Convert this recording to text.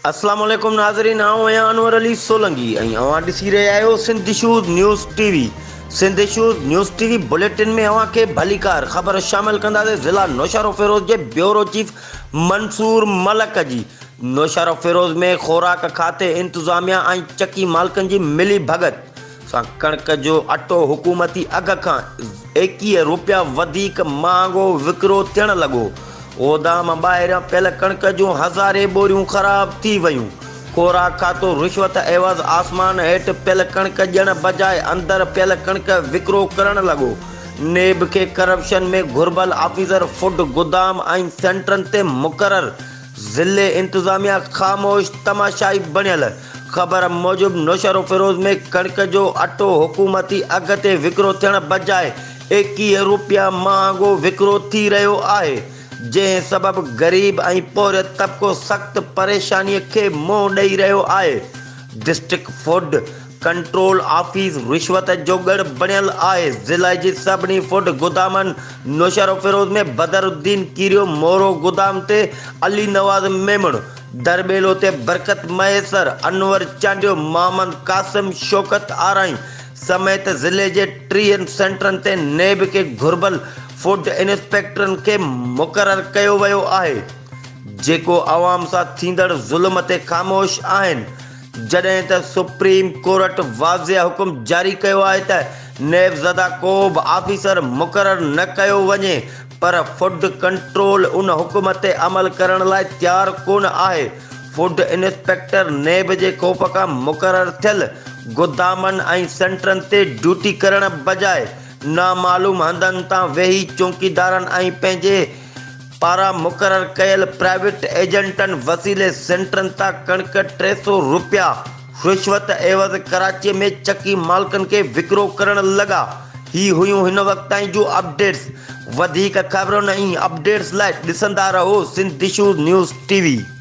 اسلام عليڪم ناظرين آئون آهيان انور علي سولنگي ۽ اوهان ڏسي رهيا آهيو Sindh issues news T V Sindh issues news T V bulletin ۾ اوهان کي ڀليڪار خبر شامل ڪنداسين ضلع نوشهروفيروز جي بيورو چيف منصور ملڪ جي نوشهروفيروز ۾ خوراڪ کاتي انتظاميا ۽ چڪي مالڪن جي ملي ڀڳت سان ڪڻڪ جو اٽو حڪومتي اگهه کان 21 روپيا وڌيڪ مهانگو وڪرو ٿيڻ لڳو. گودام ٻاهريان پيل ڪڻڪ جون هزارين ٻوريون خراب ٿي ويون. خوراڪ کاتو رشوت عيوض آسمان هيٺ پيل ڪڻڪ ڏيڻ بجاء اندر پيل ڪڻڪ وڪرو ڪرڻ لڳو. نيب کي ڪرپشن ۾ گهربل آفيسر فوڊ گودام ۽ سينٽرن تي مقرر ضلعي انتظاميا خاموش تماشائي بڻيل، خبر موجب نوشهروفيروز ۾ ڪڻڪ جو اٽو حڪومتي اگهه تي وڪرو ٿيڻ بجاء 21 روپيا مهانگو وڪرو ٿي رهيو آهي، جنهن سبب غريب ۽ پورهيت طبقو سخت پريشاني کي منهن ڏئي رهيو آهي، ڊسٽرڪٽ فوڊ ڪنٽرول آفيس رشوت جو ڳڙهه بڻيل آهي، ضلعي جي سڀني فوڊ گدامن نوشهروفيروز ۾ بدر الدين ڪيريو مورو گدام تي علي نواز ميمڻ، درٻيلو تي برڪت مهيسر، انور چانڊيو، محمد قاسم، شوڪت آرائين سميت ضلعي جي ٽيهن سينٽرن تي نيب کي گهربل فوڊ انسپيڪٽرن کي مقرر ڪيو ويو آهي، جيڪو عوام سان ٿيندڙ ظلم تي خاموش آهن. جڏهن ته سپريم ڪورٽ واضح حڪم جاري ڪيو آهي ته نيب زده ڪو به آفيسر مقرر نه ڪيو وڃي پر فوڊ ڪنٽرول ان حڪم تي عمل ڪرڻ لاء تيار ڪونه آهي، فوڊ انسپيڪٽر نيب جي خوف کان مقرر ٿيل گدامن ۽ سينٽرن تي ڊيوٽي ڪرڻ بجاء نامعلوم هنڌن تان ويهي چونڪيدارن ۽ پنهنجي پاران مقرر ڪيل پرائيويٽ ايجنٽن وسيلي سينٽرن تان ڪڻڪ 300 روپيا رشوت عيوض ڪراچي ۾ چڪي مالڪن کي وڪرو ڪرڻ لڳا. هي هيون هن وقت تائين جون اپڊيٽس. وڌيڪ خبرن ۽ اپڊيٽس لاء ڏسندا رهو Sindh issues news T V.